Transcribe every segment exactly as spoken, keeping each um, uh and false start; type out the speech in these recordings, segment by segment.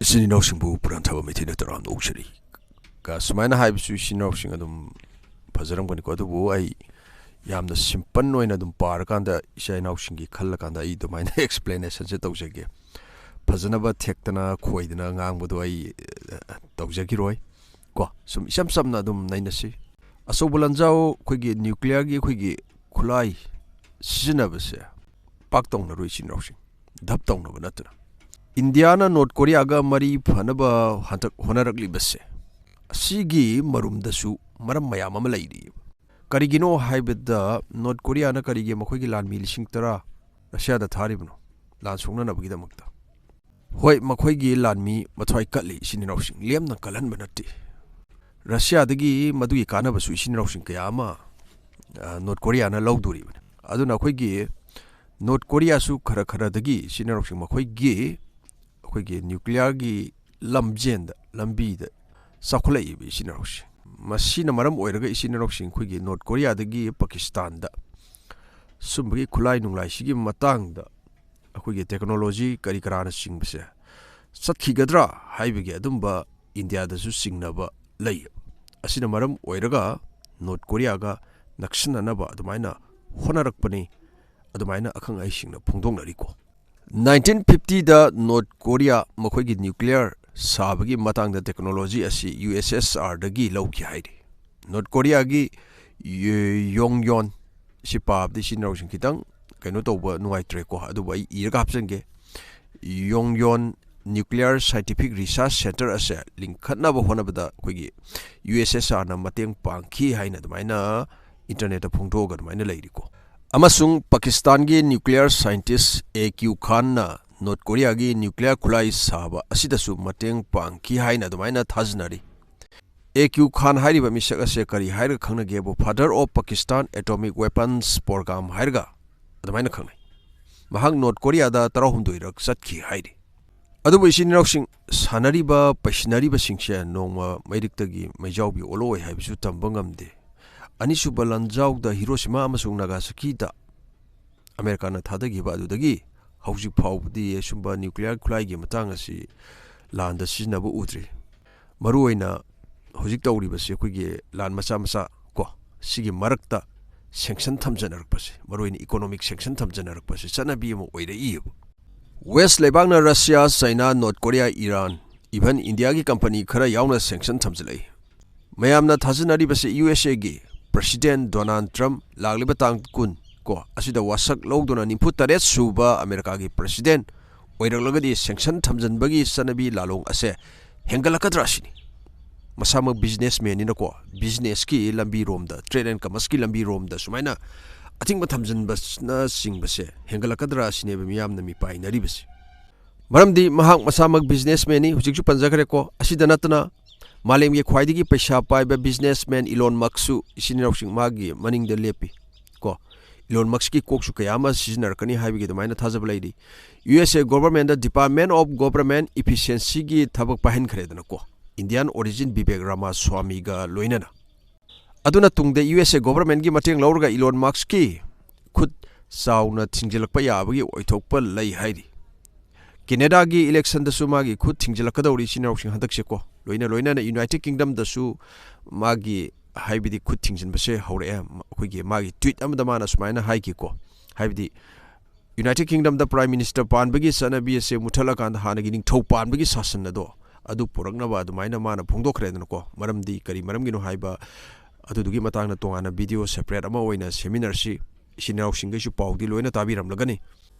ꯏꯆꯤꯟ ꯏꯅꯥꯎꯁꯤꯡꯕꯨ ꯄꯨꯔꯥꯟꯊꯕ ꯃꯩꯇꯩꯅ ꯇꯔꯥꯝꯅ ꯑꯣꯛꯆꯔꯤ꯫ ꯀ-, ꯁꯨꯃꯥꯏꯅ ꯍꯥꯏꯕꯁꯨ ꯏꯆꯤꯟ ꯏꯅꯥꯎꯁꯤꯡ ꯑꯗꯨꯝ ꯐꯖꯔꯝꯒꯅꯤꯀꯣ, ꯑꯗꯨꯕꯨ ꯑꯩ ꯌꯥꯝꯅ simple ꯑꯣꯏꯅ ꯑꯗꯨꯝ ꯄꯥꯔꯀꯥꯟꯗ ꯏꯆꯥ ꯏꯅꯥꯎꯁꯤꯡꯒꯤ ꯈꯜꯂꯀꯥꯟꯗ ꯑꯩ ꯑꯗꯨꯃꯥꯏꯅ explanationꯁꯦ ꯇꯧꯖꯒꯦ꯫ ꯐꯖꯅꯕ ꯊꯦꯛꯇꯅ ꯈꯣꯏꯗꯅ ꯉꯥꯡꯕꯗꯣ ꯑꯩ, ꯑ, ꯇꯧꯖꯈꯤꯔꯣꯏ꯫ ꯀꯣ, ꯁꯨꯝ ꯏꯆꯝ ꯆꯝꯅ ꯑꯗꯨꯝ ꯅꯩꯅꯁꯤ꯫ ꯑꯆꯧꯕ ꯂꯥꯟꯖꯥꯎ ꯑꯩꯈꯣꯏꯒꯤ nuclearꯒꯤ ꯑꯩꯈꯣꯏꯒꯤ ꯈꯨꯠꯂꯥꯏ ꯁꯤꯖꯤꯟꯅꯕꯁꯦ ꯄꯥꯛ ꯇꯧꯅꯔꯣꯏ ꯏꯆꯤꯟ ꯏꯅꯥꯎꯁꯤꯡ, ꯙꯞ ꯇꯧꯅꯕ ꯅꯠꯇꯅ꯫ ꯏꯟꯗꯤꯌꯥꯅ ꯅꯣꯔꯠ ꯀꯣꯔꯤꯌꯥꯒ ꯃꯔꯤ ꯐꯅꯕ ꯍꯟꯗꯛ ꯍꯣꯠꯅꯔꯛꯂꯤꯕꯁꯦ, ꯑꯁꯤꯒꯤ ꯃꯔꯨꯝꯗꯁꯨ ꯃꯔꯝ ꯃꯌꯥꯝ ꯑꯃ ꯂꯩꯔꯤꯑꯕ꯫ ꯀꯔꯤꯒꯤꯅꯣ ꯍꯥꯏꯕꯗ, ꯅꯣꯔꯠ ꯀꯣꯔꯤꯌꯥꯅ ꯀꯔꯤꯒꯤ ꯃꯈꯣꯏꯒꯤ ꯂꯥꯟꯃꯤ ꯂꯤꯁꯤꯡ ꯇꯔꯥ ꯔꯁꯤꯌꯥꯗ ꯊꯥꯔꯤꯕꯅꯣ? ꯂꯥꯟ ꯁꯣꯛꯅꯅꯕꯒꯤꯗꯃꯛꯇ꯫ ꯍꯣꯏ, ꯃꯈꯣꯏꯒꯤ ꯂꯥꯟꯃꯤ ꯃꯊ꯭ꯋꯥꯏ ꯀꯠꯂꯤ ꯏꯆꯤꯟ ꯏꯅꯥꯎꯁꯤꯡ, ꯂꯦꯝꯅ ꯀꯜꯍꯟꯕ ꯅꯠꯇꯦ꯫ ꯔꯁꯤꯌꯥꯗꯒꯤ ꯃꯗꯨꯒꯤ ꯀꯥꯟꯅꯕꯁꯨ ꯏꯆꯤꯟ ꯏꯅꯥꯎꯁꯤꯡ ꯀꯌꯥ ꯑꯃ, ꯑ, ꯅꯣꯔꯠ ꯀꯣꯔꯤꯌꯥꯅ ꯂꯧꯗꯣꯔꯤꯕꯅꯤ꯫ ꯑꯗꯨꯅ ꯑꯩꯈꯣꯏꯒꯤ ꯅꯣꯔꯠ ꯀꯣꯔꯤꯌꯥꯁꯨ ꯈꯔ ꯈꯔꯗꯒꯤ ꯏꯆꯤꯟ ꯏꯅꯥꯎꯁꯤꯡ ꯃꯈꯣꯏꯒꯤ, ꯑꯩꯈꯣꯏꯒꯤ nuclearꯒꯤ ꯂꯝꯖꯦꯟꯗ, ꯂꯝꯕꯤꯗ ꯆꯥꯎꯈꯠꯂꯛꯏꯕ ꯏꯆꯤꯟ ꯏꯅꯥꯎꯁꯤꯡ꯫ ꯃꯁꯤꯅ ꯃꯔꯝ ꯑꯣꯏꯔꯒ ꯏꯆꯤꯟ ꯏꯅꯥꯎꯁꯤꯡ ꯑꯩꯈꯣꯏꯒꯤ ꯅꯣꯔꯠ ꯀꯣꯔꯤꯌꯥꯗꯒꯤ ꯄꯥꯀꯤꯁꯇꯥꯟꯗ ꯁꯨꯝꯕꯒꯤ ꯈꯨꯠꯂꯥꯏ ꯅꯨꯡꯂꯥꯏꯁꯤꯒꯤ ꯃꯇꯥꯡꯗ ꯑꯩꯈꯣꯏꯒꯤ technology ꯀꯔꯤ ꯀꯔꯥꯅꯆꯤꯡꯕꯁꯦ ꯆꯠꯈꯤꯒꯗ꯭ꯔꯥ ꯍꯥꯏꯕꯒꯤ ꯑꯗꯨꯝꯕ ꯏꯟꯗꯤꯌꯥꯗꯁꯨ ꯆꯤꯡꯅꯕ ꯂꯩ꯫ ꯑꯁꯤꯅ ꯃꯔꯝ ꯑꯣꯏꯔꯒ ꯅꯣꯔꯠ ꯀꯣꯔꯤꯌꯥꯒ ꯅꯛꯁꯤꯟꯅꯅꯕ ꯑꯗꯨꯃꯥꯏꯅ ꯍꯣꯠꯅꯔꯛꯄꯅꯤ, ꯑꯗꯨꯃꯥꯏꯅ ꯑꯈꯪ ꯑꯍꯩꯁꯤꯡꯅ ꯐꯣꯡꯗꯣꯛꯅꯔꯤꯀꯣ꯫ Nineteen fiftyꯗ ꯅꯣꯔꯠ ꯀꯣꯔꯤꯌꯥ ꯃꯈꯣꯏꯒꯤ nuclear ꯁꯥꯕꯒꯤ ꯃꯇꯥꯡꯗ technology ꯑꯁꯤ USSRꯗꯒꯤ ꯂꯧꯈꯤ ꯍꯥꯏꯔꯤ꯫ ꯅꯣꯔꯠ ꯀꯣꯔꯤꯌꯥꯒꯤ ꯌꯣ-, ꯌꯣꯡꯌꯣꯟ, ꯁꯤ ꯄꯥꯕꯗꯤ ꯏꯆꯤꯟ ꯏꯅꯥꯎꯁꯤꯡ ꯈꯤꯇꯪ ꯀꯩꯅꯣ ꯇꯧꯕ ꯅꯨꯡꯉꯥꯏꯇ꯭ꯔꯦꯀꯣ, ꯑꯗꯨꯕꯨ ꯑꯩ ꯏꯔꯒ ꯍꯥꯞꯆꯤꯟꯒꯦ꯫ ꯌꯣꯡꯌꯣꯟ Nuclear Scientific Research Center ꯑꯁꯦ ꯂꯤꯡꯈꯠꯅꯕ ꯍꯣꯠꯅꯕꯗ ꯑꯩꯈꯣꯏꯒꯤ USSRꯅ ꯃꯇꯦꯡ ꯄꯥꯡꯈꯤ ꯍꯥꯏꯅ ꯑꯗꯨꯃꯥꯏꯅ internetꯇ ꯐꯣꯡꯗꯣꯛꯑꯒ ꯑꯗꯨꯃꯥꯏꯅ ꯂꯩꯔꯤꯀꯣ꯫ ꯑꯃꯁꯨꯡ ꯄꯥꯀꯤꯁꯇꯥꯟꯒꯤ nuclear scientist A Q Khanꯅ ꯅꯣꯔꯠ ꯀꯣꯔꯤꯌꯥꯒꯤ nuclear ꯈꯨꯠꯂꯥꯏ ꯁꯥꯕ ꯑꯁꯤꯗꯁꯨ ꯃꯇꯦꯡ ꯄꯥꯡꯈꯤ ꯍꯥꯏꯅ ꯑꯗꯨꯃꯥꯏꯅ ꯊꯥꯖꯅꯔꯤ꯫ A Q Khan ꯍꯥꯏꯔꯤꯕ ꯃꯤꯁꯛ ꯑꯁꯦ ꯀꯔꯤ ꯍꯥꯏꯔꯒ ꯈꯪꯅꯒꯦꯕꯨ, Father of Pakistan Atomic Weapons Program ꯍꯥꯏꯔꯒ ꯑꯗꯨꯃꯥꯏꯅ ꯈꯪꯅꯩ꯫ ꯃꯍꯥꯛ ꯅꯣꯔꯠ ꯀꯣꯔꯤꯌꯥꯗ ꯇꯔꯥꯍꯨꯝꯗꯣꯏꯔꯛ ꯆꯠꯈꯤ ꯍꯥꯏꯔꯤ꯫ ꯑꯗꯨꯕꯨ ꯏꯆꯤꯟ ꯏꯅꯥꯎꯁꯤꯡ, ꯁꯥꯟꯅꯔꯤꯕ ꯄꯩꯁꯤꯟꯅꯔꯤꯕꯁꯤꯡꯁꯦ ꯅꯣꯡꯃ ꯃꯩꯔꯤꯛꯇꯒꯤ ꯃꯩꯖꯥꯎꯕꯤ ꯑꯣꯜꯂꯛꯑꯣꯏ ꯍꯥꯏꯕꯁꯨ ꯇꯝꯕ ꯉꯝꯗꯦ꯫ ꯑꯅꯤꯁꯨꯕ ꯂꯥꯟꯖꯥꯎꯗ ꯍꯤꯔꯣꯁꯤꯃꯥ ꯑꯃꯁꯨꯡ ꯅꯥꯒꯥꯁꯥꯀꯤꯗ ꯑꯃꯦꯔꯤꯀꯥꯅ ꯊꯥꯗꯈꯤꯕ ꯑꯗꯨꯗꯒꯤ ꯍꯧꯖꯤꯛ ꯐꯥꯎꯕꯗꯤ ꯑꯁꯨꯝꯕ nuclear ꯈꯨꯠꯂꯥꯏꯒꯤ ꯃꯇꯥꯡ ꯑꯁꯤ ꯂꯥꯟꯗ ꯁꯤꯖꯤꯟꯅꯕ ꯎꯗ꯭ꯔꯤ꯫ ꯃꯔꯨꯑꯣꯏꯅ ꯍꯧꯖꯤꯛ ꯇꯧꯔꯤꯕꯁꯤ ꯑꯩꯈꯣꯏꯒꯤ ꯂꯥꯟ ꯃꯆꯥ ꯃꯆꯥ ꯀꯣ, ꯁꯤꯒꯤ ꯃꯔꯛꯇ ꯁꯦꯡꯁꯟ ꯊꯝꯖꯅꯔꯛꯄꯁꯦ, ꯃꯔꯨꯑꯣꯏꯅ ꯏꯀꯣꯅꯣꯃꯤꯛ ꯁꯦꯡꯁꯟ ꯊꯝꯖꯅꯔꯛꯄꯁꯦ ꯆꯠꯅꯕꯤ ꯑꯃ ꯑꯣꯏꯔꯛꯏꯕ꯫ ꯋꯦꯁ ꯂꯩꯕꯥꯛꯅ Russia, China, North Korea, Iran, even ꯏꯟꯗꯤꯌꯥꯒꯤ ꯀꯝꯄꯅꯤ ꯈꯔ ꯌꯥꯎꯅ ꯁꯦꯡꯁꯟ ꯊꯝꯖꯤꯜꯂꯛꯏ꯫ ꯃꯌꯥꯝꯅ ꯊꯥꯖꯅꯔꯤꯕꯁꯤ ꯌꯨ ꯑꯦꯁ ꯑꯦꯒꯤ ꯄ꯭ꯔꯁꯤꯗꯦꯟ ꯗꯣꯅꯥꯜꯗ ꯇ꯭ꯔꯝꯞ ꯂꯥꯛꯂꯤꯕ ꯇꯥꯡ ꯀꯨꯟ ꯀꯣ ꯑꯁꯤꯗ ꯋꯥꯁꯛ ꯂꯧꯗꯨꯅ ꯅꯤꯐꯨ ꯇꯔꯦꯠ ꯁꯨꯕ ꯑꯃꯦꯔꯤꯀꯥꯒꯤ ꯄ꯭ꯔꯁꯤꯗꯦꯟ ꯑꯣꯏꯔꯛꯂꯒꯗꯤ ꯁꯦꯡꯁꯟ ꯊꯝꯖꯤꯟꯕꯒꯤ ꯆꯠꯅꯕꯤ ꯂꯥꯂꯣꯡ ꯑꯁꯦ ꯍꯦꯟꯒꯠꯂꯛꯀꯗ꯭ꯔꯥ ꯁꯤꯅꯤ꯫ ꯃꯁꯥꯃꯛ ꯕꯤꯖꯤꯅꯦꯁꯃꯦꯟꯅꯤꯅꯀꯣ, ꯕꯤꯖꯤꯅꯦꯁꯀꯤ ꯂꯝꯕꯤꯔꯣꯝꯗ, ꯇ꯭ꯔꯦꯗ ꯑꯦꯟ ꯀꯃꯔꯁꯀꯤ ꯂꯝꯕꯤꯔꯣꯝꯗ ꯁꯨꯃꯥꯏꯅ ꯑꯊꯤꯡꯕ ꯊꯝꯖꯤꯟꯕꯁꯤꯅꯆꯤꯡꯕꯁꯦ ꯍꯦꯟꯒꯠꯂꯛꯀꯗ꯭ꯔꯥ ꯁꯤꯅꯦꯕ ꯃꯤꯌꯥꯝꯅ ꯃꯤꯄꯥꯏꯅꯔꯤꯕꯁꯤ꯫ ꯃꯔꯝꯗꯤ ꯃꯍꯥꯛ ꯃꯁꯥꯃꯛ ꯕꯤꯖꯤꯅꯦꯁꯃꯦꯟꯅꯤ, ꯍꯧꯖꯤꯛꯁꯨ ꯄꯟꯖꯈ꯭ꯔꯦꯀꯣ꯫ ꯑꯁꯤꯗ ꯅꯠꯇꯅ ꯃꯥꯂꯦꯝꯒꯤ ꯈ꯭ꯋꯥꯏꯗꯒꯤ ꯄꯩꯁꯥ ꯄꯥꯏꯕ ꯕꯤꯖꯤꯅꯦꯁꯃꯦꯟ ꯏꯂꯣꯟ ꯃꯛꯁꯁꯨ ꯏꯆꯤꯟ ꯏꯅꯥꯎꯁꯤꯡ ꯃꯥꯒꯤ ꯃꯅꯤꯡꯗ ꯂꯦꯞꯄꯤ ꯀꯣ꯫ ꯏꯂꯣꯟ ꯃꯛꯁꯀꯤ ꯀꯣꯛꯁꯨ ꯀꯌꯥ ꯑꯃ ꯁꯤꯖꯤꯟꯅꯔꯛꯀꯅꯤ ꯍꯥꯏꯕꯒꯤ ꯑꯗꯨꯃꯥꯏꯅ ꯊꯥꯖꯕ ꯂꯩꯔꯤ꯫ ꯌꯨ ꯑꯦꯁ ꯑꯦ ꯒꯣꯕꯔꯃꯦꯟꯗ ꯗꯤꯄꯥꯔꯠꯃꯦꯟ ꯑꯣꯐ ꯒꯣꯕꯔꯃꯦꯟ ꯏꯐꯤꯁꯤꯌꯦꯟꯁꯤꯒꯤ ꯊꯕꯛ ꯄꯥꯏꯍꯟꯈ꯭ꯔꯦꯗꯅꯀꯣ, ꯏꯟꯗꯤꯌꯥꯟ ꯑꯣꯔꯤꯖꯤꯟ ꯕꯤꯕꯦꯛ ꯔꯥꯃꯥꯁ꯭ꯋꯥꯃꯤꯒ ꯂꯣꯏꯅꯅ꯫ ꯑꯗꯨꯅ ꯇꯨꯡꯗ ꯌꯨ ꯑꯦꯁ ꯑꯦ ꯒꯣꯕꯔꯃꯦꯟꯒꯤ ꯃꯇꯦꯡ ꯂꯧꯔꯒ ꯏꯂꯣꯟ ꯃꯛꯁꯀꯤ ꯈꯨꯠ ꯆꯥꯎꯅ ꯊꯤꯡꯖꯤꯜꯂꯛꯄ ꯌꯥꯕꯒꯤ ꯑꯣꯏꯊꯣꯛꯄ ꯂꯩ ꯍꯥꯏꯔꯤ꯫ ꯀꯦꯅꯦꯗꯥꯒꯤ ꯏꯂꯦꯛꯁꯟꯗꯁꯨ ꯃꯥꯒꯤ ꯈꯨꯠ ꯊꯤꯡꯖꯤꯜꯂꯛꯀꯗꯧꯔꯤ ꯏꯆꯤꯟ ꯏꯅꯥꯎꯁꯤꯡ ꯍꯟꯗꯛꯁꯦꯀꯣ꯫ ꯂꯣꯏꯅ ꯂꯣꯏꯅꯅ ꯌꯨꯅꯥꯏꯇꯦꯗ ꯀꯤꯡꯗꯝꯗꯁꯨ ꯃꯥꯒꯤ, ꯍꯥꯏꯕꯗꯤ, ꯈꯨꯠ ꯊꯤꯡꯖꯤꯟꯕꯁꯦ ꯍꯧꯔꯛꯑꯦ꯫ ꯑꯩꯈꯣꯏꯒꯤ ꯃꯥꯒꯤ ꯇ꯭ꯋꯤꯠ ꯑꯃꯗ ꯃꯥꯅ ꯁꯨꯃꯥꯏꯅ ꯍꯥꯏꯈꯤꯀꯣ, ꯍꯥꯏꯕꯗꯤ ꯌꯨꯅꯥꯏꯇꯦꯗ ꯀꯤꯡꯗꯝꯗ ꯄ꯭ꯔꯥꯏꯝ ꯃꯤꯅꯤꯁꯇꯔ ꯄꯥꯟꯕꯒꯤ ꯆꯠꯅꯕꯤ ꯑꯁꯦ ꯃꯨꯠꯊꯠꯂꯀꯥꯟꯗ ꯍꯥꯟꯅꯒꯤ ꯅꯤꯡꯊꯧ ꯄꯥꯟꯕꯒꯤ ꯁꯥꯁꯟ ꯑꯗꯣ ꯑꯗꯨ ꯄꯨꯔꯛꯅꯕ ꯑꯗꯨꯃꯥꯏꯅ ꯃꯥꯅ ꯐꯣꯡꯗꯣꯛꯈ꯭ꯔꯦꯗꯅꯀꯣ꯫ ꯃꯔꯝꯗꯤ ꯀꯔꯤ ꯃꯔꯝꯒꯤꯅꯣ ꯍꯥꯏꯕ ꯑꯗꯨꯗꯨꯒꯤ ꯃꯇꯥꯡꯗ ꯇꯣꯉꯥꯟꯅ ꯚꯤꯗꯤꯑꯣ ꯁꯦꯄꯔꯦꯠ ꯑꯃ ꯑꯣꯏꯅ ꯁꯦꯝꯃꯤꯟꯅꯔꯁꯤ꯫ ꯏꯆꯤꯟ ꯏꯅꯥꯎꯁꯤꯡꯈꯩꯁꯨ ꯄꯥꯎꯗꯤ ꯂꯣꯏꯅ ꯇꯥꯕꯤꯔꯝꯂꯒꯅꯤ꯫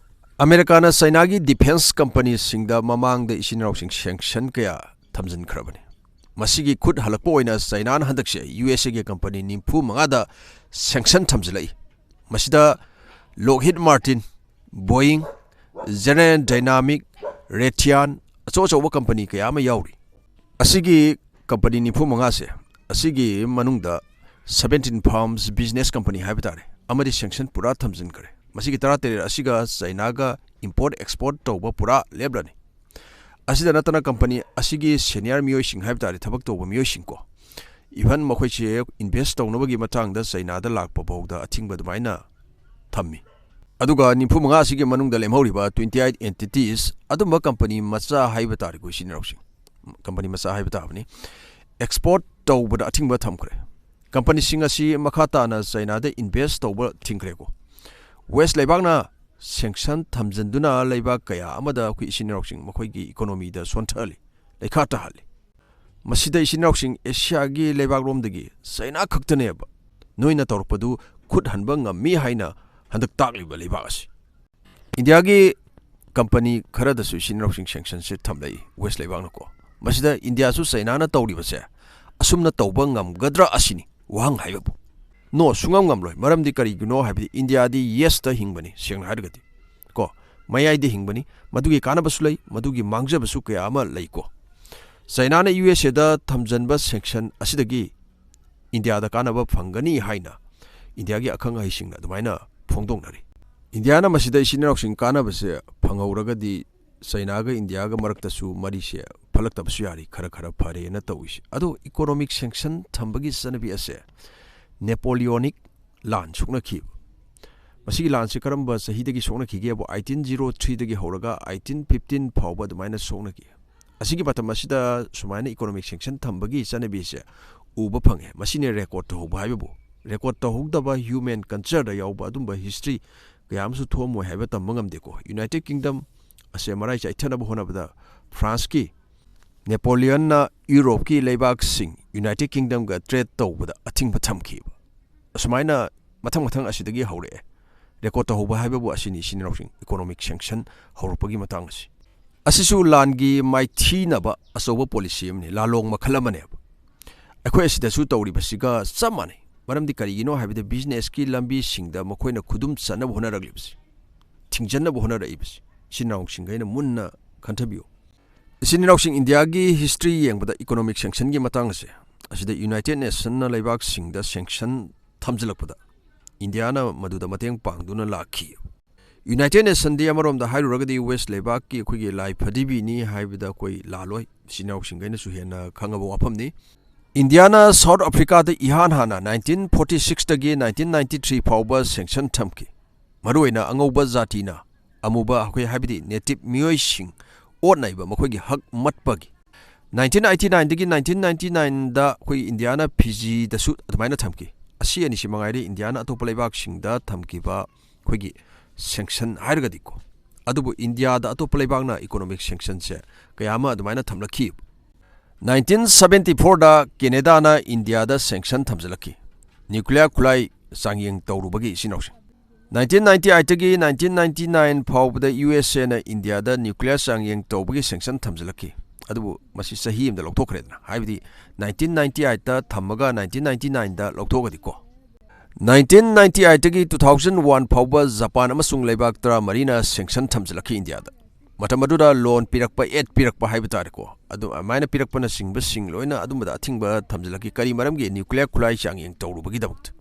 ꯑꯃꯦꯔꯤꯀꯥꯅ ꯆꯩꯅꯥꯒꯤ ꯗꯤꯐꯦꯟꯁ ꯀꯝꯄꯅꯤꯁꯤꯡꯗ ꯃꯃꯥꯡꯗ ꯏꯆꯤꯟ ꯏꯅꯥꯎꯁꯤꯡ ꯁꯦꯡꯁꯟ ꯀꯌꯥ ꯊꯝꯖꯤꯟꯈ꯭ꯔꯕꯅꯤ꯫ ꯃꯁꯤꯒꯤ ꯈꯨꯠ ꯍꯜꯂꯛꯄ ꯑꯣꯏꯅ ꯆꯩꯅꯥꯅ ꯍꯟꯗꯛꯁꯦ ꯌꯨ ꯑꯦꯁ ꯑꯦꯒꯤ ꯀꯝꯄꯅꯤ ꯅꯤꯐꯨ ꯃꯉꯥꯗ ꯁꯦꯡꯁꯟ ꯊꯝꯖꯤꯜꯂꯛꯏ꯫ ꯃꯁꯤꯗ ꯂꯣꯛꯍꯤꯗ ꯃꯥꯔꯇꯤꯟ, ꯕꯣꯌꯤꯡ, ꯖꯦꯅꯔꯦꯜ ꯗꯥꯏꯅꯥꯃꯤꯛ, ꯔꯦꯊꯤꯌꯥꯟ, ꯑꯆꯧ ꯑꯆꯧꯕ ꯀꯝꯄꯅꯤ ꯀꯌꯥ ꯑꯃ ꯌꯥꯎꯔꯤ꯫ ꯑꯁꯤꯒꯤ ꯀꯝꯄꯅꯤ ꯅꯤꯐꯨ ꯃꯉꯥꯁꯦ, ꯑꯁꯤꯒꯤ ꯃꯅꯨꯡꯗ ꯁꯕꯦꯟꯇꯤꯟ ꯐꯥꯔꯝꯁ ꯕꯤꯖꯤꯅꯦꯁ ꯀꯝꯄꯅꯤ ꯍꯥꯏꯕ ꯇꯥꯔꯦ, ꯑꯃꯗꯤ ꯁꯦꯡꯁꯟ ꯄꯨꯔꯥ ꯊꯝꯖꯤꯟꯈ꯭ꯔꯦ꯫ ꯃꯁꯤꯒꯤ ꯇꯔꯥꯇꯔꯦꯠ ꯑꯁꯤꯒ ꯆꯩꯅꯥꯒ ꯏꯝꯄꯣꯔꯠ ꯑꯦꯛꯁꯄꯣꯔꯠ ꯇꯧꯕ ꯄꯨꯔꯥ ꯂꯦꯞꯂꯅꯤ꯫ ꯑꯁꯤꯗ ꯅꯠꯇꯅ ꯀꯝꯄꯅꯤ ꯑꯁꯤꯒꯤ ꯁꯦꯅꯤꯌꯔ ꯃꯤꯑꯣꯏꯁꯤꯡ ꯍꯥꯏꯕ ꯇꯥꯔꯦ, ꯊꯕꯛ ꯇꯧꯕ ꯃꯤꯑꯣꯏꯁꯤꯡꯀꯣ, ꯏꯚꯟ ꯃꯈꯣꯏꯁꯦ ꯏꯟꯚꯦꯁ ꯇꯧꯅꯕꯒꯤ ꯃꯇꯥꯡꯗ ꯆꯩꯅꯥꯗ ꯂꯥꯛꯄ ꯐꯥꯎꯗ ꯑꯊꯤꯡꯕ ꯑꯗꯨꯃꯥꯏꯅ ꯊꯝꯃꯤ꯫ ꯑꯗꯨꯒ ꯅꯤꯐꯨ ꯃꯉꯥ ꯑꯁꯤꯒꯤ ꯃꯅꯨꯡꯗ ꯂꯦꯝꯍꯧꯔꯤꯕ twenty eight entities, ꯑꯗꯨꯝꯕ ꯀꯝꯄꯅꯤ ꯃꯆꯥ ꯍꯥꯏꯕ ꯇꯥꯔꯦꯀꯣ, ꯏꯆꯤꯟ ꯏꯅꯥꯎꯁꯤꯡ, ꯀꯝꯄꯅꯤ ꯃꯆꯥ ꯍꯥꯏꯕ ꯇꯥꯕꯅꯤ, ꯑꯦꯛꯁꯄꯣꯔꯠ ꯇꯧꯕꯗ ꯑꯊꯤꯡꯕ ꯊꯝꯈ꯭ꯔꯦ꯫ ꯀꯝꯄꯅꯤꯁꯤꯡ ꯑꯁꯤ ꯃꯈꯥ ꯇꯥꯅ ꯆꯥꯏꯅꯥꯗ ꯏꯟꯚꯦꯁ ꯇꯧꯕ ꯊꯤꯡꯈ꯭ꯔꯦꯀꯣ꯫ ꯋꯦꯁ ꯂꯩꯕꯥꯛꯅ ꯁꯦꯡꯁꯟ ꯊꯝꯖꯤꯟꯗꯨꯅ ꯂꯩꯕꯥꯛ ꯀꯌꯥ ꯑꯃꯗ ꯑꯩꯈꯣꯏ ꯏꯆꯤꯟ ꯏꯅꯥꯎꯁꯤꯡ ꯃꯈꯣꯏꯒꯤ ꯏꯀꯣꯅꯣꯃꯤꯗ ꯁꯣꯟꯊꯍꯜꯂꯤ, ꯂꯩꯈꯥ ꯇꯥꯍꯜꯂꯤ꯫ ꯃꯁꯤꯗ ꯏꯆꯤꯟ ꯏꯅꯥꯎꯁꯤꯡ ꯑꯦꯁꯤꯌꯥꯒꯤ ꯂꯩꯕꯥꯛꯂꯣꯝꯗꯒꯤ ꯆꯥꯏꯅꯥ ꯈꯛꯇꯅꯦꯕ ꯅꯣꯏꯅ ꯇꯧꯔꯛꯄꯗꯨ ꯈꯨꯠ ꯍꯟꯕ ꯉꯝꯃꯤ ꯍꯥꯏꯅ ꯍꯟꯗꯛ ꯇꯥꯛꯂꯤꯕ ꯂꯩꯕꯥꯛ ꯑꯁꯤ꯫ ꯏꯟꯗꯤꯌꯥꯒꯤ ꯀꯝꯄꯅꯤ ꯈꯔꯗꯁꯨ ꯏꯆꯤꯟ ꯏꯅꯥꯎꯁꯤꯡ ꯁꯦꯡꯁꯟꯁꯦ ꯊꯝꯂꯛꯏ ꯋꯦꯁ ꯂꯩꯕꯥꯛꯅꯀꯣ꯫ ꯃꯁꯤꯗ ꯏꯟꯗꯤꯌꯥꯁꯨ ꯆꯥꯏꯅꯥꯅ ꯇꯧꯔꯤꯕꯁꯦ ꯑꯁꯨꯝꯅ ꯇꯧꯕ ꯉꯝꯒꯗ꯭ꯔꯥ ꯑꯁꯤꯅꯤ ꯋꯥꯍꯪ ꯍꯥꯏꯕꯕꯨ꯫ ꯅꯣ, ꯁꯨꯡꯉꯝ ꯉꯝꯂꯣꯏ꯫ ꯃꯔꯝꯗꯤ ꯀꯔꯤꯒꯤꯅꯣ ꯍꯥꯏꯕꯗꯤ ꯏꯟꯗꯤꯌꯥꯗꯤ ꯌꯦꯁꯇ ꯍꯤꯡꯕꯅꯤ, ꯁꯦꯡꯅ ꯍꯥꯏꯔꯒꯗꯤ ꯀꯣ, ꯃꯌꯥꯏꯗ ꯍꯤꯡꯕꯅꯤ꯫ ꯃꯗꯨꯒꯤ ꯀꯥꯟꯅꯕꯁꯨ ꯂꯩ, ꯃꯗꯨꯒꯤ ꯃꯥꯡꯖꯕꯁꯨ ꯀꯌꯥ ꯑꯃ ꯂꯩꯀꯣ꯫ ꯆꯥꯏꯅꯥꯅ ꯌꯨ ꯑꯦꯁ ꯑꯦꯗ ꯊꯝꯖꯤꯟꯕ ꯁꯦꯡꯁꯟ ꯑꯁꯤꯗꯒꯤ ꯏꯟꯗꯤꯌꯥꯗ ꯀꯥꯟꯅꯕ ꯐꯪꯒꯅꯤ ꯍꯥꯏꯅ ꯏꯟꯗꯤꯌꯥꯒꯤ ꯑꯈꯪ ꯑꯍꯩꯁꯤꯡꯅ ꯑꯗꯨꯃꯥꯏꯅ ꯐꯣꯡꯗꯣꯛꯅꯔꯤ꯫ ꯏꯟꯗꯤꯌꯥꯅ ꯃꯁꯤꯗ ꯏꯆꯤꯟ ꯏꯅꯥꯎꯁꯤꯡ ꯀꯥꯟꯅꯕꯁꯦ ꯐꯪꯍꯧꯔꯒꯗꯤ ꯆꯥꯏꯅꯥꯒ ꯏꯟꯗꯤꯌꯥꯒ ꯃꯔꯛꯇꯁꯨ ꯃꯔꯤꯁꯦ ꯐꯠꯂꯛꯇꯕꯁꯨ ꯌꯥꯔꯤ, ꯈꯔ ꯈꯔ ꯐꯔꯦꯅ ꯇꯧꯔꯤꯁꯦ꯫ ꯑꯗꯣ ꯏꯀꯣꯅꯣꯃꯤꯛ ꯁꯦꯡꯁꯟ ꯊꯝꯕꯒꯤ ꯆꯠꯅꯕꯤ ꯑꯁꯦ ꯅꯦꯄꯣꯂꯤꯌꯣꯅꯤꯛ ꯂꯥꯟ ꯁꯣꯛꯅꯈꯤꯕ꯫ ꯃꯁꯤꯒꯤ ꯂꯥꯟꯁꯤ ꯀꯔꯝꯕ ꯆꯍꯤꯗꯒꯤ ꯁꯣꯛꯅꯈꯤꯒꯦꯕꯨ, eighteen zero threeꯗꯒꯤ ꯍꯧꯔꯒ eighteen fifteen ꯐꯥꯎꯕ ꯑꯗꯨꯃꯥꯏꯅ ꯁꯣꯛꯅꯈꯤ꯫ ꯑꯁꯤꯒꯤ ꯃꯇꯝ ꯑꯁꯤꯗ ꯁꯨꯃꯥꯏꯅ ꯏꯀꯣꯅꯣꯃꯤꯛ ꯁꯦꯡꯁꯟ ꯊꯝꯕꯒꯤ ꯆꯠꯅꯕꯤꯁꯦ ꯎꯕ ꯐꯪꯉꯦ꯫ ꯃꯁꯤꯅꯦ ꯔꯦꯀꯣꯔꯠ ꯇꯧꯍꯧꯕ ꯍꯥꯏꯕꯕꯨ꯫ ꯔꯦꯀꯣꯔꯠ ꯇꯧꯍꯧꯗꯕ ꯍ꯭ꯌꯨꯃꯦꯟ ꯀꯜꯆꯔꯗ ꯌꯥꯎꯕ ꯑꯗꯨꯝꯕ ꯍꯤꯁꯇ꯭ꯔꯤ ꯀꯌꯥ ꯑꯃꯁꯨ ꯊꯣꯛꯑꯝꯃꯣꯏ ꯍꯥꯏꯕ ꯇꯝꯕ ꯉꯝꯗꯦꯀꯣ꯫ ꯌꯨꯅꯥꯏꯇꯦꯗ ꯀꯤꯡꯗꯝ ꯑꯁꯦ ꯃꯔꯥꯏ ꯆꯥꯏꯊꯅꯕ ꯍꯣꯠꯅꯕꯗ ꯐ꯭ꯔꯥꯟꯁꯀꯤ ꯅꯦꯄꯣꯂꯤꯌꯟꯅ ꯌꯨꯔꯣꯞꯀꯤ ꯂꯩꯕꯥꯛꯁꯤꯡ ꯌꯨꯅꯥꯏꯇꯦꯗ ꯀꯤꯡꯗꯝꯒ ꯇ꯭ꯔꯦꯗ ꯇꯧꯕꯗ ꯑꯊꯤꯡꯕ ꯊꯝꯈꯤꯕ꯫ ꯑꯁꯨꯃꯥꯏꯅ ꯃꯊꯪ ꯃꯊꯪ ꯑꯁꯤꯗꯒꯤ ꯍꯧꯔꯛꯑꯦ꯫ ꯔꯦꯀꯣꯔꯠ ꯇꯧꯍꯧꯕ ꯍꯥꯏꯕꯕꯨ ꯑꯁꯤꯅꯤ, ꯏꯆꯤꯟ ꯏꯅꯥꯎꯁꯤꯡ, ꯏꯀꯣꯅꯣꯃꯤꯛ ꯁꯦꯡꯁꯟ ꯍꯧꯔꯛꯄꯒꯤ ꯃꯇꯥꯡ ꯑꯁꯤ꯫ ꯑꯁꯤꯁꯨ ꯂꯥꯟꯒꯤ ꯃꯥꯏꯊꯤꯅꯕ ꯑꯆꯧꯕ ꯄꯣꯂꯤꯁꯤ ꯑꯃꯅꯤ, ꯂꯥꯂꯣꯡ ꯃꯈꯜ ꯑꯃꯅꯦꯕ꯫ ꯑꯩꯈꯣꯏ ꯑꯁꯤꯗꯁꯨ ꯇꯧꯔꯤꯕꯁꯤꯒ ꯆꯞ ꯃꯥꯟꯅꯩ꯫ ꯃꯔꯝꯗꯤ ꯀꯔꯤꯒꯤꯅꯣ ꯍꯥꯏꯕꯗ ꯕꯤꯖꯤꯅꯦꯁꯀꯤ ꯂꯝꯕꯤꯁꯤꯡꯗ ꯃꯈꯣꯏꯅ ꯈꯨꯗꯨꯝ ꯆꯟꯅꯕ ꯍꯣꯠꯅꯔꯛꯂꯤꯕꯁꯤ, ꯊꯤꯡꯖꯤꯟꯅꯕ ꯍꯣꯠꯅꯔꯛꯏꯕꯁꯤ, ꯏꯆꯤꯟ ꯏꯅꯥꯎꯁꯤꯡꯈꯩꯅ ꯃꯨꯟꯅ ꯈꯟꯊꯕꯤꯌꯨ꯫ ꯏꯆꯤꯟ ꯏꯅꯥꯎꯁꯤꯡ, ꯏꯟꯗꯤꯌꯥꯒꯤ ꯍꯤꯁꯇ꯭ꯔꯤ ꯌꯦꯡꯕꯗ ꯏꯀꯣꯅꯣꯃꯤꯛ ꯁꯦꯡꯁꯟꯒꯤ ꯃꯇꯥꯡ ꯑꯁꯦ, ꯑꯁꯤꯗ ꯌꯨꯅꯥꯏꯇꯦꯗ ꯅꯦꯁꯟꯅ ꯂꯩꯕꯥꯛꯁꯤꯡꯗ ꯁꯦꯡꯁꯟ ꯊꯝꯖꯤꯜꯂꯛꯄꯗ ꯏꯟꯗꯤꯌꯥꯅ ꯃꯗꯨꯗ ꯃꯇꯦꯡ ꯄꯥꯡꯗꯨꯅ ꯂꯥꯛꯈꯤ꯫ ꯌꯨꯅꯥꯏꯇꯦꯗ ꯅꯦꯁꯟꯗꯤ ꯑꯃꯔꯣꯝꯗ ꯍꯥꯏꯔꯨꯔꯒꯗꯤ ꯋꯦꯁ ꯂꯩꯕꯥꯛꯀꯤ ꯑꯩꯈꯣꯏꯒꯤ ꯂꯥꯏ ꯐꯗꯤꯕꯤꯅꯤ ꯍꯥꯏꯕꯗ ꯑꯩꯈꯣꯏ ꯂꯥꯜꯂꯣꯏ, ꯏꯆꯤꯟ ꯏꯅꯥꯎꯁꯤꯡꯈꯩꯅꯁꯨ ꯍꯦꯟꯅ ꯈꯪꯉꯕ ꯋꯥꯐꯝꯅꯤ꯫ ꯏꯟꯗꯤꯌꯥꯅ ꯁꯥꯎꯠ ꯑꯐ꯭ꯔꯤꯀꯥꯗ ꯏꯍꯥꯟ ꯍꯥꯟꯅ nineteen forty sixꯇꯒꯤ nineteen ninety three ꯐꯥꯎꯕ ꯁꯦꯡꯁꯟ ꯊꯝꯈꯤ꯫ ꯃꯔꯨꯑꯣꯏꯅ ꯑꯉꯧꯕ ꯖꯥꯇꯤꯅ ꯑꯃꯨꯕ, ꯑꯩꯈꯣꯏ ꯍꯥꯏꯕꯗꯤ ꯅꯦꯇꯤꯚ ꯃꯤꯑꯣꯏꯁꯤꯡ ꯑꯣꯠꯅꯩꯕ, ꯃꯈꯣꯏꯒꯤ ꯍꯛ ꯃꯠꯄꯒꯤ꯫ ꯅꯥꯏꯟꯇꯤꯟ ꯑꯩꯠꯇꯤ ꯅꯥꯏꯟꯗꯒꯤ ꯅꯥꯏꯟꯇꯤꯟ ꯅꯥꯏꯟꯇꯤ ꯅꯥꯏꯟꯗ ꯑꯩꯈꯣꯏ ꯏꯟꯗꯤꯌꯥꯅ ꯐꯤꯖꯤꯗꯁꯨ ꯑꯗꯨꯃꯥꯏꯅ ꯊꯝꯈꯤ꯫ ꯑꯁꯤ ꯑꯅꯤꯁꯤ ꯃꯉꯥꯏꯔꯦ ꯏꯟꯗꯤꯌꯥꯅ ꯑꯇꯣꯞꯄ ꯂꯩꯕꯥꯛꯁꯤꯡꯗ ꯊꯝꯈꯤꯕ ꯑꯩꯈꯣꯏꯒꯤ ꯁꯦꯡꯁꯟ ꯍꯥꯏꯔꯒꯗꯤꯀꯣ꯫ ꯑꯗꯨꯕꯨ ꯏꯟꯗꯤꯌꯥꯗ ꯑꯇꯣꯞꯄ ꯂꯩꯕꯥꯛꯅ ꯏꯀꯣꯅꯣꯃꯤꯛ ꯁꯦꯡꯁꯟꯁꯦ ꯀꯌꯥ ꯑꯃ ꯑꯗꯨꯃꯥꯏꯅ ꯊꯝꯂꯛꯈꯤ꯫ ꯅꯥꯏꯟꯇꯤꯟ ꯁꯕꯦꯟꯇꯤ ꯐꯣꯔꯗ ꯀꯦꯅꯦꯗꯥꯅ ꯏꯟꯗꯤꯌꯥꯗ ꯁꯦꯡꯁꯟ ꯊꯝꯖꯤꯜꯂꯛꯈꯤ, ꯅ꯭ꯌꯨꯀ꯭ꯂꯤꯌꯥꯔ ꯈꯨꯠꯂꯥꯏ ꯆꯥꯡꯌꯦꯡ ꯇꯧꯔꯨꯕꯒꯤ ꯏꯆꯤꯟ ꯏꯅꯥꯎꯁꯤꯡ꯫ ꯅꯥꯏꯟꯇꯤꯟ ꯅꯥꯏꯟꯇꯤ ꯑꯩꯠꯇꯒꯤ ꯅꯥꯏꯟꯇꯤꯟ ꯅꯥꯏꯟꯇꯤ ꯅꯥꯏꯟ ꯐꯥꯎꯕꯗ ꯌꯨ ꯑꯦꯁ ꯑꯦꯅ ꯏꯟꯗꯤꯌꯥꯗ ꯅ꯭ꯌꯨꯀ꯭ꯂꯤꯌꯥꯔ ꯆꯥꯡꯌꯦꯡ ꯇꯧꯕꯒꯤ ꯁꯦꯡꯁꯟ ꯊꯝꯖꯤꯜꯂꯛꯈꯤ꯫ ꯑꯗꯨꯕꯨ ꯃꯁꯤ ꯆꯍꯤ ꯑꯃꯗ ꯂꯧꯊꯣꯛꯈ꯭ꯔꯦꯗꯅ, ꯍꯥꯏꯕꯗꯤ ꯅꯥꯏꯟꯇꯤꯟ ꯅꯥꯏꯟꯇꯤ ꯑꯩꯠꯇ ꯊꯝꯃꯒ ꯅꯥꯏꯟꯇꯤꯟ ꯅꯥꯏꯟꯇꯤ ꯅꯥꯏꯟꯗ ꯂꯧꯊꯣꯛꯑꯒꯗꯤꯀꯣ꯫ ꯅꯥꯏꯟꯇꯤꯟ ꯅꯥꯏꯟꯇꯤ ꯑꯩꯠꯇꯒꯤ ꯇꯨ ꯊꯥꯎꯖꯟ ꯋꯥꯟ ꯐꯥꯎꯕ ꯖꯄꯥꯟ ꯑꯃꯁꯨꯡ ꯂꯩꯕꯥꯛ ꯇꯔꯥꯃꯔꯤꯅ ꯁꯦꯡꯁꯟ ꯊꯝꯖꯤꯜꯂꯛꯈꯤ ꯏꯟꯗꯤꯌꯥꯗ꯫ ꯃꯇꯝ ꯑꯗꯨꯗ ꯂꯣꯟ ꯄꯤꯔꯛꯄ, ꯑꯦꯗ ꯄꯤꯔꯛꯄ ꯍꯥꯏꯕ ꯇꯥꯔꯦꯀꯣ, ꯑꯗꯨ ꯑꯗꯨꯃꯥꯏꯅ ꯄꯤꯔꯛꯄꯅꯆꯤꯡꯕꯁꯤꯡ ꯂꯣꯏꯅ ꯑꯗꯨꯝꯕꯗ ꯑꯊꯤꯡꯕ ꯊꯝꯖꯤꯜꯂꯛꯈꯤ꯫ ꯀꯔꯤ ꯃꯔꯝꯒꯤ? ꯅ꯭ꯌꯨꯀ꯭ꯂꯤꯌꯥꯔ ꯈꯨꯠꯂꯥꯏ ꯆꯥꯡꯌꯦꯡ ꯇꯧꯔꯨꯕꯒꯤꯗꯃꯛꯇ꯫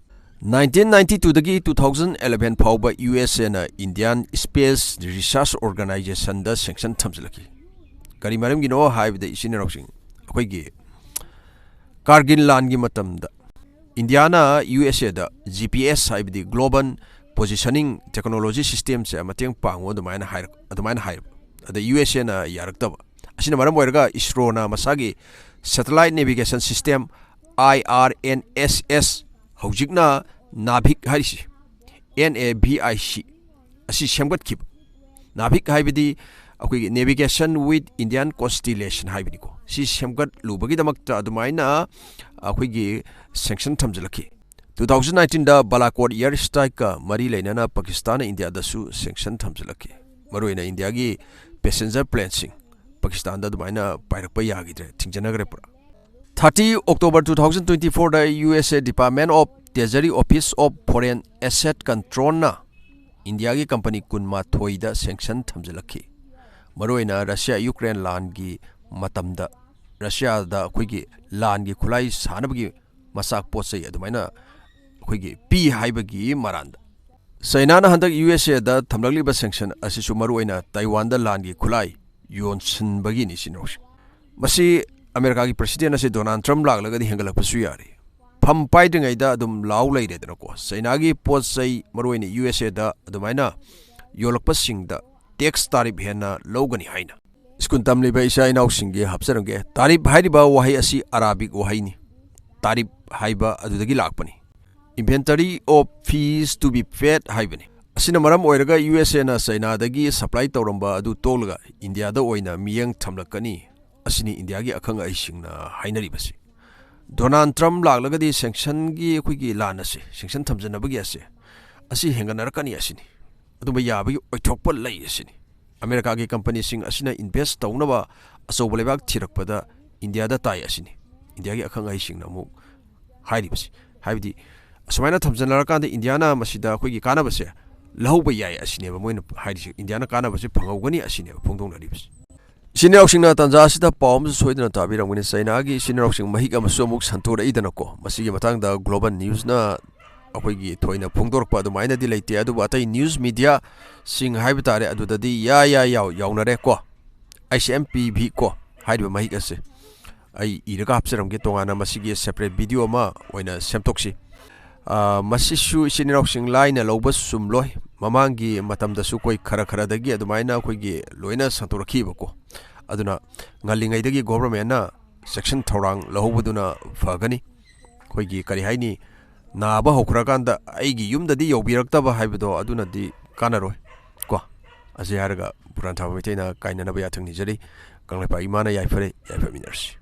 ꯅꯥꯏꯟꯇꯤꯟ ꯅꯥꯏꯟꯇꯤ ꯇꯨꯗꯒꯤ ꯇꯨ ꯊꯥꯎꯖꯟ ꯑꯦꯂꯚꯦꯟ ꯐꯥꯎꯕ ꯌꯨ ꯑꯦꯁ ꯑꯦꯅ ꯏꯟꯗꯤꯌꯥꯟ ꯁ꯭ꯄꯦꯁ ꯔꯤꯁꯔꯁ ꯑꯣꯔꯒꯅꯥꯏꯖꯦꯁꯟꯗ ꯁꯦꯡꯁꯟ ꯊꯝꯖꯤꯜꯂꯛꯈꯤ꯫ ꯀꯔꯤ ꯃꯔꯝꯒꯤꯅꯣ ꯍꯥꯏꯕꯗ, ꯏꯆꯤꯟ ꯏꯅꯥꯎꯁꯤꯡ, ꯑꯩꯈꯣꯏꯒꯤ ꯀꯥꯔꯒꯤꯜ ꯂꯥꯟꯒꯤ ꯃꯇꯝꯗ ꯏꯟꯗꯤꯌꯥꯅ ꯌꯨ ꯑꯦꯁ ꯑꯦꯗ ꯖꯤ ꯄꯤ ꯑꯦꯁ, ꯍꯥꯏꯕꯗꯤ ꯒ꯭ꯂꯣꯕꯜ ꯄꯣꯖꯤꯁꯅꯤꯡ ꯇꯦꯛꯅꯣꯂꯣꯖꯤ ꯁꯤꯁꯇꯦꯝꯁꯦ ꯃꯇꯦꯡ ꯄꯥꯡꯉꯨ ꯑꯗꯨꯃꯥꯏꯅ ꯍꯥꯏꯔꯛ-, ꯑꯗꯨꯃꯥꯏꯅ ꯍꯥꯏꯔꯕ꯫ ꯑꯗ ꯌꯨ ꯑꯦꯁ ꯑꯦꯅ ꯌꯥꯔꯛꯇꯕ꯫ ꯑꯁꯤꯅ ꯃꯔꯝ ꯑꯣꯏꯔꯒ ꯏꯁꯔꯣꯅ ꯃꯁꯥꯒꯤ satellite navigation system, I R N S S, ꯍꯧꯖꯤꯛꯅ ꯅꯥꯚꯤꯛ ꯍꯥꯏꯔꯤꯁꯤ, N A V I C, ꯑꯁꯤ ꯁꯦꯝꯒꯠꯈꯤꯕ꯫ ꯅꯥꯚꯤꯛ ꯍꯥꯏꯕꯗꯤ ꯑꯩꯈꯣꯏꯒꯤ Navigation with Indian Constellation ꯍꯥꯏꯕꯅꯤꯀꯣ꯫ ꯁꯤ ꯁꯦꯝꯒꯠꯂꯨꯕꯒꯤꯗꯃꯛꯇ ꯑꯗꯨꯃꯥꯏꯅ ꯑꯩꯈꯣꯏꯒꯤ ꯁꯦꯡꯁꯟ ꯊꯝꯖꯤꯜꯂꯛꯈꯤ꯫ ꯇꯨ ꯊꯥꯎꯖꯟ ꯅꯥꯏꯟꯇꯤꯟꯗ ꯕꯥꯂꯥꯀꯣꯠ ꯏꯌꯔ ꯁ꯭ꯇ꯭ꯔꯥꯏꯛꯀ ꯃꯔꯤ ꯂꯩꯅꯅ ꯄꯥꯀꯤꯁꯇꯥꯟꯅ ꯏꯟꯗꯤꯌꯥꯗꯁꯨ ꯁꯦꯡꯁꯟ ꯊꯝꯖꯤꯜꯂꯛꯈꯤ꯫ ꯃꯔꯨꯑꯣꯏꯅ ꯏꯟꯗꯤꯌꯥꯒꯤ ꯄꯦꯁꯦꯟꯖꯔ ꯄ꯭ꯂꯦꯟꯁꯤꯡ ꯄꯥꯀꯤꯁꯇꯥꯟꯗ ꯑꯗꯨꯃꯥꯏꯅ ꯄꯥꯏꯔꯛꯄ ꯌꯥꯈꯤꯗ꯭ꯔꯦ, ꯊꯤꯡꯖꯤꯟꯅꯈ꯭ꯔꯦ ꯄꯨꯔꯥ꯫ Thirty October two thousand twenty ꯐꯣꯔꯗ U S A Department of Treasury Office of Foreign Asset Controlꯅ ꯏꯟꯗꯤꯌꯥꯒꯤ ꯀꯝꯄꯅꯤ ꯀꯨꯟꯃꯥꯊꯣꯏꯗ ꯁꯦꯡꯁꯟ ꯊꯝꯖꯤꯜꯂꯛꯈꯤ꯫ ꯃꯔꯨꯑꯣꯏꯅ ꯔꯁꯤꯌꯥ ꯌꯨꯀ꯭ꯔꯦꯟ ꯂꯥꯟꯒꯤ ꯃꯇꯝꯗ ꯔꯁꯤꯌꯥꯗ ꯑꯩꯈꯣꯏꯒꯤ ꯂꯥꯟꯒꯤ ꯈꯨꯠꯂꯥꯏ ꯁꯥꯅꯕꯒꯤ ꯃꯆꯥꯛ ꯄꯣꯠ ꯆꯩ ꯑꯗꯨꯃꯥꯏꯅ ꯑꯩꯈꯣꯏꯒꯤ ꯄꯤ ꯍꯥꯏꯕꯒꯤ ꯃꯔꯥꯟꯗ꯫ ꯆꯩꯅꯥꯅ ꯍꯟꯗꯛ ꯌꯨ ꯑꯦꯁ ꯑꯦꯗ ꯊꯝꯂꯛꯂꯤꯕ ꯁꯦꯡꯁꯟ ꯑꯁꯤꯁꯨ ꯃꯔꯨꯑꯣꯏꯅ ꯇꯥꯏꯋꯥꯟꯗ ꯂꯥꯟꯒꯤ ꯈꯨꯠꯂꯥꯏ ꯌꯣꯟꯁꯤꯟꯕꯒꯤꯅꯤ, ꯏꯆꯤꯟ ꯏꯅꯥꯎꯁꯤꯡ꯫ ꯃꯁꯤ ꯑꯃꯦꯔꯤꯀꯥꯒꯤ ꯄ꯭ꯔꯦꯁꯤꯗꯦꯟ ꯑꯁꯤ ꯗꯣꯅꯥꯜꯗ ꯇ꯭ꯔꯝꯞ ꯂꯥꯛꯂꯒꯗꯤ ꯍꯦꯟꯒꯠꯂꯛꯄꯁꯨ ꯌꯥꯔꯤ꯫ ꯐꯝ ꯄꯥꯏꯗ꯭ꯔꯤꯉꯩꯗ ꯑꯗꯨꯝ ꯂꯥꯎ ꯂꯩꯔꯦꯗꯅꯀꯣ, ꯆꯩꯅꯥꯒꯤ ꯄꯣꯠ ꯆꯩ, ꯃꯔꯨꯑꯣꯏꯅ ꯌꯨ ꯑꯦꯁ ꯑꯦꯗ ꯑꯗꯨꯃꯥꯏꯅ ꯌꯣꯜꯂꯛꯄꯁꯤꯡꯗ ꯇꯦꯛꯁ ꯇꯥꯔꯤꯞ ꯍꯦꯟꯅ ꯂꯧꯒꯅꯤ ꯍꯥꯏꯅ꯫ ꯁ꯭ꯀꯨꯜ ꯇꯝꯂꯤꯕ ꯏꯆꯥ ꯏꯅꯥꯎꯁꯤꯡꯒꯤ ꯍꯥꯞꯆꯔꯝꯒꯦ꯫ ꯇꯥꯔꯤꯞ ꯍꯥꯏꯔꯤꯕ ꯋꯥꯍꯩ ꯑꯁꯤ ꯑꯔꯥꯕꯤꯛ ꯋꯥꯍꯩꯅꯤ꯫ ꯇꯥꯔꯤꯞ ꯍꯥꯏꯕ ꯑꯗꯨꯗꯒꯤ ꯂꯥꯛꯄꯅꯤ꯫ Inventory of fees to be paid ꯍꯥꯏꯕꯅꯤ꯫ ꯑꯁꯤꯅ ꯃꯔꯝ ꯑꯣꯏꯔꯒ ꯌꯨ ꯑꯦꯁ ꯑꯦꯅ ꯆꯩꯅꯥꯗꯒꯤ ꯁꯄ꯭ꯂꯥꯏ ꯇꯧꯔꯝꯕ ꯑꯗꯨ ꯇꯣꯛꯂꯒ ꯏꯟꯗꯤꯌꯥꯗ ꯑꯣꯏꯅ ꯃꯤꯠꯌꯦꯡ ꯊꯝꯂꯛꯀꯅꯤ꯫ ꯑꯁꯤꯅꯤ ꯏꯟꯗꯤꯌꯥꯒꯤ ꯑꯈꯪ ꯑꯍꯩꯁꯤꯡꯅ ꯍꯥꯏꯅꯔꯤꯕꯁꯤ꯫ ꯗꯣꯅꯥꯜꯗ ꯇ꯭ꯔꯝꯞ ꯂꯥꯛꯂꯒꯗꯤ ꯁꯦꯡꯁꯟꯒꯤ ꯑꯩꯈꯣꯏꯒꯤ ꯂꯥꯟ ꯑꯁꯦ, ꯁꯦꯡꯁꯟ ꯊꯝꯖꯟꯅꯕꯒꯤ ꯑꯁꯦ, ꯑꯁꯤ ꯍꯦꯟꯒꯠꯅꯔꯛꯀꯅꯤ ꯑꯁꯤꯅꯤ꯫ ꯑꯗꯨꯝꯕ ꯌꯥꯕꯒꯤ ꯑꯣꯏꯊꯣꯛꯄ ꯂꯩ ꯑꯁꯤꯅꯤ꯫ ꯑꯃꯦꯔꯤꯀꯥꯒꯤ ꯀꯝꯄꯅꯤꯁꯤꯡ ꯑꯁꯤꯅ ꯏꯟꯚꯦꯁ ꯇꯧꯅꯕ ꯑꯆꯧꯕ ꯂꯩꯕꯥꯛ ꯊꯤꯔꯛꯄꯗ ꯏꯟꯗꯤꯌꯥꯗ ꯇꯥꯏ ꯑꯁꯤꯅꯤ꯫ ꯏꯟꯗꯤꯌꯥꯒꯤ ꯑꯈꯪ ꯑꯍꯩꯁꯤꯡꯅ ꯑꯃꯨꯛ ꯍꯥꯏꯔꯤꯕꯁꯤ꯫ ꯍꯥꯏꯕꯗꯤ ꯑꯁꯨꯃꯥꯏꯅ ꯊꯝꯖꯟꯅꯔꯀꯥꯟꯗ ꯏꯟꯗꯤꯌꯥꯅ ꯃꯁꯤꯗ ꯑꯩꯈꯣꯏꯒꯤ ꯀꯥꯟꯅꯕꯁꯦ ꯂꯧꯍꯧꯕ ꯌꯥꯏ ꯑꯁꯤꯅꯦꯕ ꯃꯣꯏꯅ ꯍꯥꯏꯔꯤꯁꯦ꯫ ꯏꯟꯗꯤꯌꯥꯅ ꯀꯥꯟꯅꯕꯁꯦ ꯐꯪꯍꯧꯒꯅꯤ ꯑꯁꯤꯅꯦꯕ ꯐꯣꯡꯗꯣꯛꯅꯔꯤꯕꯁꯤ꯫ ꯏꯆꯤꯟ ꯏꯅꯥꯎꯁꯤꯡꯅ ꯇꯥꯟꯖꯥ ꯑꯁꯤꯗ ꯄꯥꯎ ꯑꯃꯁꯨ ꯁꯣꯏꯗꯅ ꯇꯥꯕꯤꯔꯝꯒꯅꯤ꯫ ꯆꯩꯅꯥꯒꯤ ꯏꯆꯤꯟ ꯏꯅꯥꯎꯁꯤꯡ ꯃꯍꯤꯛ ꯑꯃꯁꯨ ꯑꯃꯨꯛ ꯁꯟꯇꯣꯔꯛꯏꯗꯅꯀꯣ꯫ ꯃꯁꯤꯒꯤ ꯃꯇꯥꯡꯗ ꯒ꯭ꯂꯣꯕꯜ ꯅ꯭ꯌꯨꯁꯅ ꯑꯩꯈꯣꯏꯒꯤ ꯊꯣꯏꯅ ꯐꯣꯡꯗꯣꯔꯛꯄ ꯑꯗꯨꯃꯥꯏꯅꯗꯤ ꯂꯩꯇꯦ, ꯑꯗꯨꯕꯨ ꯑꯇꯩ ꯅ꯭ꯌꯨꯁ ꯃꯤꯗꯤꯌꯥꯁꯤꯡ ꯍꯥꯏꯕ ꯇꯥꯔꯦ, ꯑꯗꯨꯗꯗꯤ ꯌꯥ ꯌꯥ ꯌꯥꯎ ꯌꯥꯎꯅꯔꯦ ꯀꯣ꯫ ꯑꯩꯁ ꯑꯦꯝ ꯄꯤ ꯚꯤ ꯀꯣ ꯍꯥꯏꯔꯤꯕ ꯃꯍꯤꯛ ꯑꯁꯦ꯫ ꯑꯩ ꯏꯔꯒ ꯍꯥꯞꯆꯔꯝꯒꯦ ꯇꯣꯉꯥꯟꯅ, ꯃꯁꯤꯒꯤ ꯁꯦꯄꯔꯦꯠ ꯚꯤꯗꯤꯑꯣ ꯑꯃ ꯑꯣꯏꯅ ꯁꯦꯝꯗꯣꯛꯁꯤ꯫ ꯑ, ꯃꯁꯤꯁꯨ ꯏꯆꯤꯟ ꯏꯅꯥꯎꯁꯤꯡ ꯂꯥꯏꯅ ꯂꯧꯕ ꯆꯨꯝꯂꯣꯏ꯫ ꯃꯃꯥꯡꯒꯤ ꯃꯇꯝꯗꯁꯨ ꯑꯩꯈꯣꯏ ꯈꯔ ꯈꯔꯗꯒꯤ ꯑꯗꯨꯃꯥꯏꯅ ꯑꯩꯈꯣꯏꯒꯤ ꯂꯣꯏꯅ ꯁꯟꯗꯣꯔꯛꯈꯤꯕꯀꯣ꯫ ꯑꯗꯨꯅ ꯉꯜꯂꯤꯉꯩꯗꯒꯤ ꯒꯣꯚꯔꯟꯃꯦꯟꯅ ꯆꯦꯛꯁꯤꯟ ꯊꯧꯔꯥꯡ ꯂꯧꯍꯧꯕꯗꯨꯅ ꯐꯒꯅꯤ꯫ ꯑꯩꯈꯣꯏꯒꯤ ꯀꯔꯤ ꯍꯥꯏꯅꯤ, ꯅꯥꯕ ꯍꯧꯈ꯭ꯔꯀꯥꯟꯗ ꯑꯩꯒꯤ ꯌꯨꯝꯗꯗꯤ ꯌꯧꯕꯤꯔꯛꯇꯕ ꯍꯥꯏꯕꯗꯣ ꯑꯗꯨꯅꯗꯤ ꯀꯥꯟꯅꯔꯣꯏ ꯀꯣ꯫ ꯑꯁꯤ ꯍꯥꯏꯔꯒ ꯄꯨꯔꯥꯟ ꯊꯥꯕ ꯃꯩꯇꯩꯅ ꯀꯥꯏꯅꯅꯕ ꯌꯥꯊꯪ ꯅꯤꯖꯔꯤ꯫ ꯀꯪꯂꯩꯄꯥꯛ ꯏꯃꯥꯅ ꯌꯥꯏꯐꯔꯦ, ꯌꯥꯏꯐꯃꯤꯟꯅꯔꯁꯤ꯫